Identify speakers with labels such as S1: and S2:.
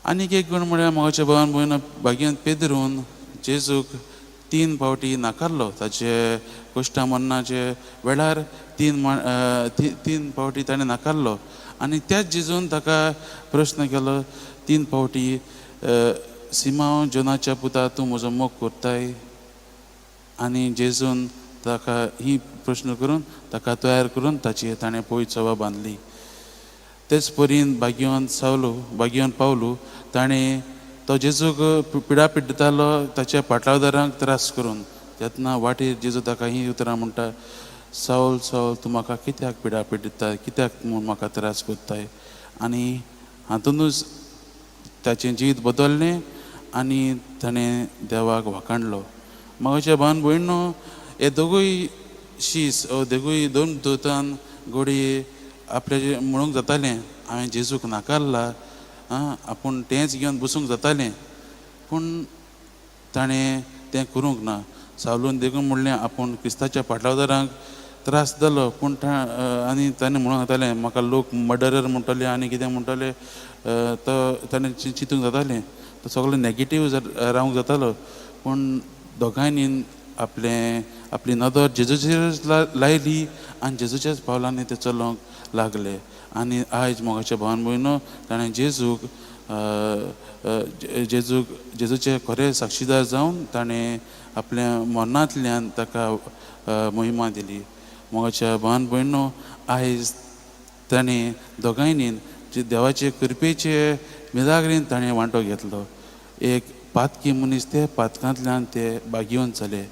S1: आनीक एक गूण म्हळ्यार मोगाच्या भावान भयण भाग्यान पेदरून जेजूक तीन फावटी नाकारलो. ताचे कश्टा मरणाचे वेळार तीन फावटी ताणें नाकारलो आनी त्याच जेजून ताका प्रस्न केलो तीन फावटी, सिमांव जोनाच्या पुता, तूं म्हजो मोग करताय? आनी जेजून ताका ही प्रश्न करून ताका तयार करून ताची ताणें पवित्र सभा बांदली. तेच परीन भाग्यवान सावलो, भाग्यवान पावलू, ताणें तो जेजूक पिडा पिडटालो ताच्या पाटलावदारांक त्रास करून. तेन्ना वाटेर जेजू ताका ही उतरां म्हणटा, सावल सावल, तूं म्हाका कित्याक पिडा पिडटा, कित्याक म्हूण म्हाका त्रास करताय? आनी हातुनूच ताचें जिवीत बदल्लें आनी ताणें देवाक वाखाणलो. म्हज्या भावन भयणो, हे दोगूय शीस ओ दोगूय दोन दोतान घोडये आपल्याचें म्हणूंक जातालें, हांवें जेजूक नाकारला, आं, आपूण तेंच घेवन बसूंक जातालें, पूण ताणें तें करूंक ना. सावलून देखून म्हणलें आपूण क्रिस्ताच्या पाटलावदारांक त्रास जालो, पूण आनी ताणें म्हणूंक जातालें म्हाका लोक मर्डरर म्हणटले आनी कितें म्हणटले. तो ताणें चिंतूंक जातालें, तो सगळो नेगेटीव रावंक जातालो, पूण दोगांयनी आपलें आपली नदर जेजूचेर लायली आनी जेजूच्याच पावलांनी ते चलोवंक लागले. आनी आयज मोगाच्या भावान भयणो, ताणें जेजूक जेजूक जेजूचे खरे साक्षीदार जावन ताणें आपल्या मरणांतल्यान ताका महिमा दिली. मोगाच्या भावान भयणो, आयज ताणें दोगांयनी देवाचे कृपेचे मिलाग्रीन ताणें वांटो घेतलो. एक पातकी मनीस ते पातकांतल्यान ते भाग्यवंत जाले.